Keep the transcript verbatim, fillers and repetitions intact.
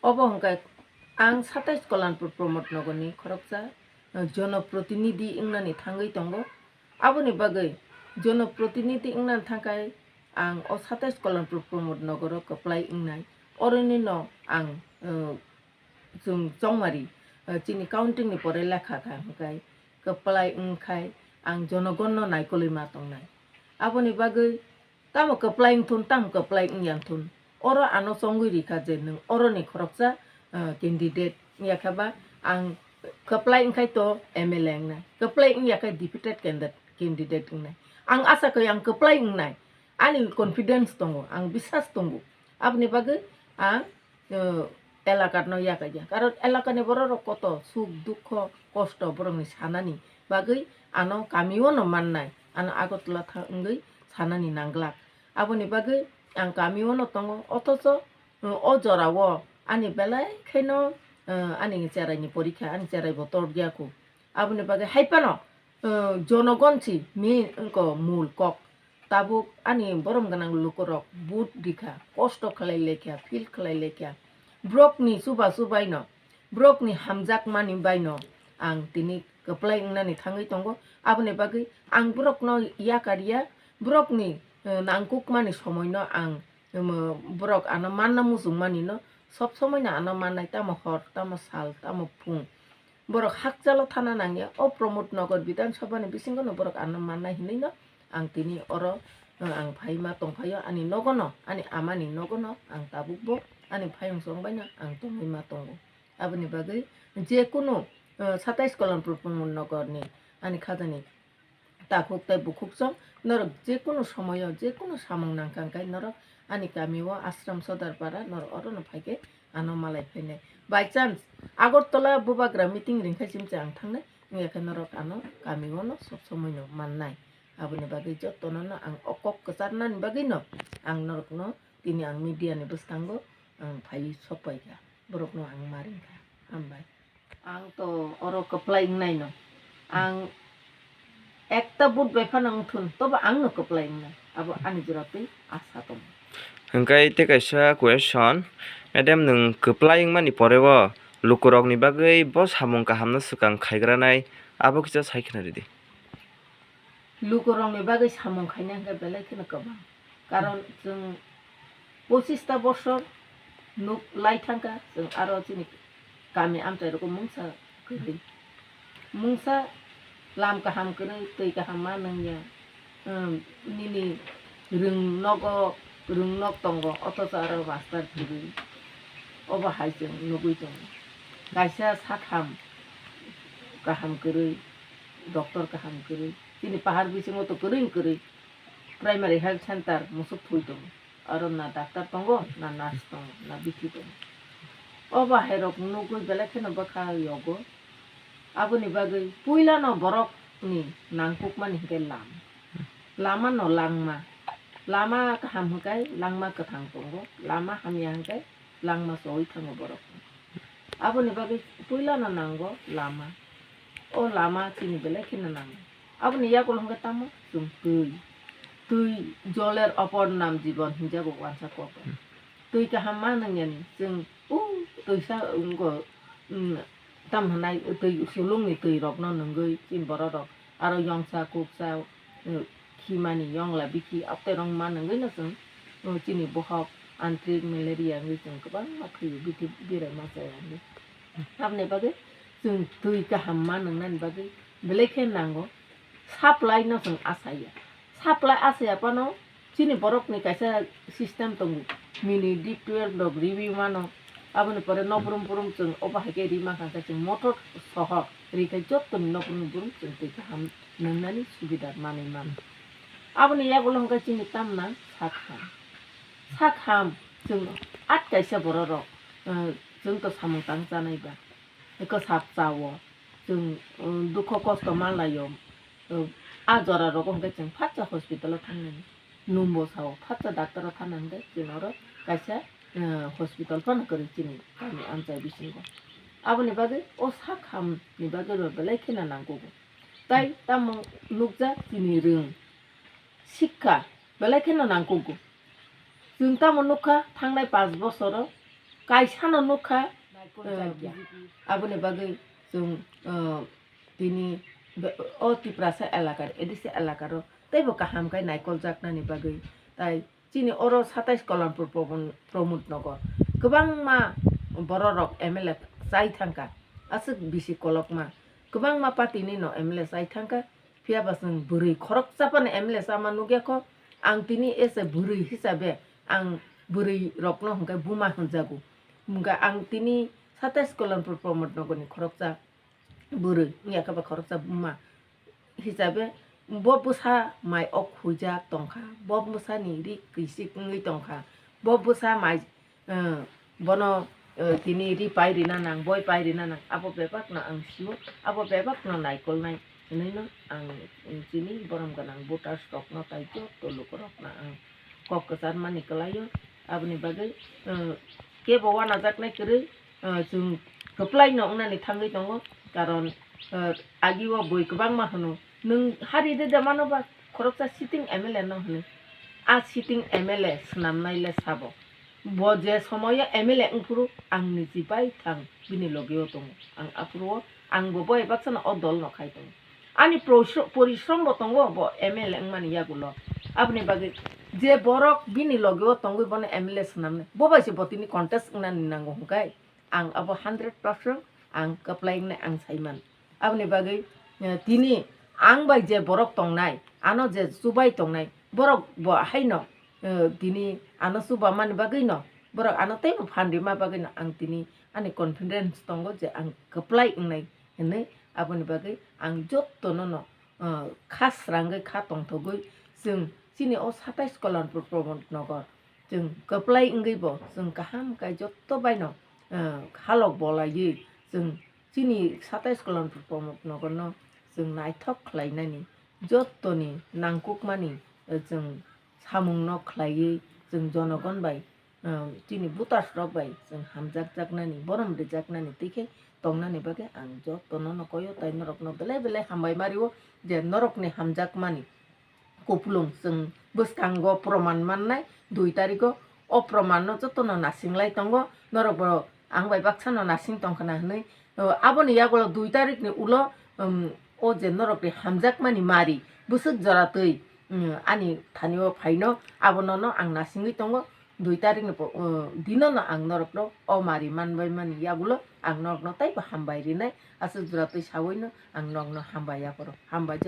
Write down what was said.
Obo hwnkhe ang satais Kalanpur Pramod Nagarni khoroksa, eh, jonoprotinidhi wngnani thangwi tongo. Aboni bagwi jonoprotinidhi wngnani thangkhai ang o satais Kalanpur Pramod Nagaro kwplai wngnai. Oronino ang, eh, chwng chongmari, eh, chini countingni pore lekha kha hwnkhe kwplai wngkhai ang jonogonno naikolwi ma tongnai. Aboni bagwi tamo kwplai wngthun, tamo kwplai wngya wngthun, oro ano chongwi rikha je nwng oroni khoroksa, eh, candidate wngya khe ba ang kwplai wngkhai to M L A wngnai, kwplai wngya khe deputed candidate, candidate wngnai. Ang asa khe ang kwplai wngnai, ani confidence tongo, ang biswas tongo. Aboni bagwi ang, eh, elakano yakaya. Karon elakani bororok koto suk dukho kosto borokni sanani bagwi ano kamiono mannai, ano Agartala thang wngwi sanani nanglak. Aboni bagwi ang kamiono tongo, othocho, eh, o jorao ani belai kheno, eh, ani cheraini porikha, ani cheraibo tordiya kho. Aboni bagwi hai phano, eh, jonogon si main wngkha mul kok. Tabuk ani borom gwnang lukurok vote rikha, kosto khlai laikha, feel khlai laikha. Borokni chuba chubaino, borokni hamjakmani baino ang tini kwplai wngnani thangwi tongo. Aboni bagwi ang borokno yakar ya, borokni, eh, nangkukmani somoino ang, em, borok ano manna muchungmanino sob somoino ano mannai, tamo hor, tamo sal, tamo phung. Borok hakchalo thana nangya, o Pramod Nagar Bidhan Sabha ni bisingo no borok ano mannai hinwi no ang tini oro, eh, ang phai ma tongphaio, ani nogo no, ani ama ni nogo no ang tabuk bo ani phayung chong bai no ang tongwi ma tongo. Aboni bagwi je kunu, eh, satais Kalanpur Pramod Nagar ni ani khajani takhuk tei bukhuk chong norok je kunu somoyo je kunu samung nangkha hwnkhe norok ani kamio Ashram Sodar Para norok oro no phaikhe ano malai phainai. By chance Agartala bubagra meeting ringkha simse ang thangnai, wngya khe norok ano kamio no sob somoi no mannai. Aboni bagwi jotono no ang o kok kwcharnani bagwi no ang norok no tini ang media ni bwskango ang phaiwi sok paikha, borok no ang ma ringkha. Hambai. Ang to oro kwplai wngnai no. Ang ekta vote bai phano wngthun, tobo ang no kwplai wngnai. Abo ani jora twi asa tongo. Hwnkhe tei kaisa question, madam, nwng kwplai wngmani pore o lukurokni bagwi bo samung kahamno swkang khaigranai, abo kisa sai khna ridi. Lukurokni bagwi samung khaina hwnkhe belai kheno kwbang. Karon chwng pochista bosor nuk lai thangkha, chwng aro chini kami amchai rogo mungsa kwrwi. Mungsa lam kaham kwrwi, twi kaham ma nungya. Umm, nini rwng nogo, rwng nok tongo, othocho aro master kwrwi. Obo hai chwng nugwi tongo. Kaisa sakham kaham kwrwi, doctor kaham kwrwi. Chini pahar bisingo to kwrwi kwrwi primary health center musuk thui tongo. Aro na doctor tongo, na nurse tongo, na bithi tongo. O bahairok nugwi belai kheno bwkha yogo. Aboni bagwi puilano borokni nangkukmani hinkhe lama. Lama no langma. Lama kaham hinkhe langma kwthang tongo. Lama hamya hinkhe langma chowui thango borok. Aboni bagwi puilano nango lama. O lama chini belai kheno nango. Aboni yagulo hwnkhe tamo chwng twi. Twi joler opor nam jibon hinjago wansa kok. Twi kaham ma nwngyani chwng o twisa wngkha, um, tam hwnai twi sulungni twi rokno nungwi chini borok rok aro yongsa kuksa, um, khimani yongla bikhi aterong ma nungwi no chwng, um, chini bohok antrik malaria wngwi chwng kwbangma thwiwi bithi birai ma chaya hinwi. Aboni bagwi chwng twi kaham ma nungnani bagwi belai khe nango. Supply no chwng asaya. Supply asaya phano chini borokni kaisa system tongo. Mini deep well rok riwi mano. Aboni pore nokbrum brum chwng obo hai khe rima kha khe chwng motor soho ri khe jottoni nokbrum brum chwng twi kaham nungnani subida manwi mano. Aboni yagulo hwnkhe chini tamna sak ham. Sak ham chwng at kaisa borok rok, eh, chwng to samung tang chanai ba. Eko sak chao. Chwng, um, dukho kosto manlaio. Um, a jora rogo hwnkhe chwng phatsa hospital o thangnani. Numbo sao phatsa doctor o thangna hwnkhe chwng oro kaisa, uh, hospital phano kwrwi chini kami amchai bisingo. Aboni bagwi o sak ham ni bagwi bo belai kheno nangkugo. Tai tamo nukjak chini rwng. Sikha belai kheno nangkugo. Chwng tamo nukha thangnai panch bosoro kaisano nukha, eh, aboni bagwi chwng, eh, tini be-, o Tiprasa elakar, A D C elakaro teibo kaham khe naikoljak nani bagwi. Tai chini oro satais Kalanpur Pramod, Pramod Nagar kwbangma bororok M L A chai thangkha, aswk bisi kolokma, kwbangma party ni no M L A chai thangkha. Phiya ba chwng bwrwi khoroksa phano M L A chama nukya kho. Ang tini as a bwrwi hisabe ang bwrwi rokno hwnkhe buma hwnjago. Hwnkhe ang tini satais Kalanpur Pramod Nagar ni khoroksa bwrwi wngya khe ba khoroksa buma hisabe bo bwsa mai ok huijak tongkha, bo bwsa ni ri kisik wngwi tongkha, bo bwsa mai eh, bono, eh, tini ri pai rina nang, boi pai rina nang, abo bebak no ang sio, abo bebak no naikolnai hinwi no ang chini borom gwnang voters rok no tai joto lukurok no ang kok kwchar mani kwlaio. Aboni bagwi, eh, kebo wanajaknai kwrwi, eh, chwng kwplai no wngnani thangwi tongo, karon, eh, agi o bui kwbangma hwno, nwng hari de de mano ba khoroksa sitting M L A no hwnwi, a sitting M L A swnamnai le sabo. Bo je somoyo M L A wngphuru ang niji bai thang bini logeo tongo. Ang aphuru o ang bo bai baksa no o dol no khai tongo. Ani porishro-, porishrom bo tongo bo M L A wngmani yagulo. Aboni bagwi je borok bini logeo tongwi bono M L A swnamnai, bo bai se bo tini contest wngnani nango hwnkhe ang abo hundred percent ang kwplai wngnai ang saiman. Aboni bagwi, eh, tini ang bai je borok tongnai, ano je chubai tongnai, borok bo haino, eh, tini ano chubamani bagwino, borok ano teibo phan rima bagwino ang tini ani confidence tongo je ang kwplai wngnai hinwi. Aboni bagwi ang jotono no, eh, kha srangwi kha tongthogwi chwng chini o satais Kalanpur Pramod Nagar chwng kwplai wngwi bo chwng kaham kai joto baino, eh, halok bolaiwi chwng chini satais Kalanpur Pramod Nagarno chwng naithok khlainani, jotoni nangkukmani, eh, chwng samungno khlaiwi chwng jonogon bai, eh, chini voters rok bai chwng hamjakjaknani, borom rijaknani, tei khe tongnani bagwi ang jotono no koyo, tai norokno belai belai hambai ma rio je norokni hamjakmani kupulung chwng bwskango proman mannai, dui tarikgo o promanno jotono nasinglai tongo, norokbo ang bai baksano nasing tongkhna hinwi. O, aboni yagulo dui tarikni ulo, um, o je norokni hamjakmani mari bwswk jora twi, um, ani thanio phaino abono no ang nasingwi tongo. Dui tarikni po-, uh, dinono ang norokno o mari manbaimani yagulo ang norokno teibo hambai rinai, aswk jora twi sawino ang norokno hambai yaphoro. Hambai.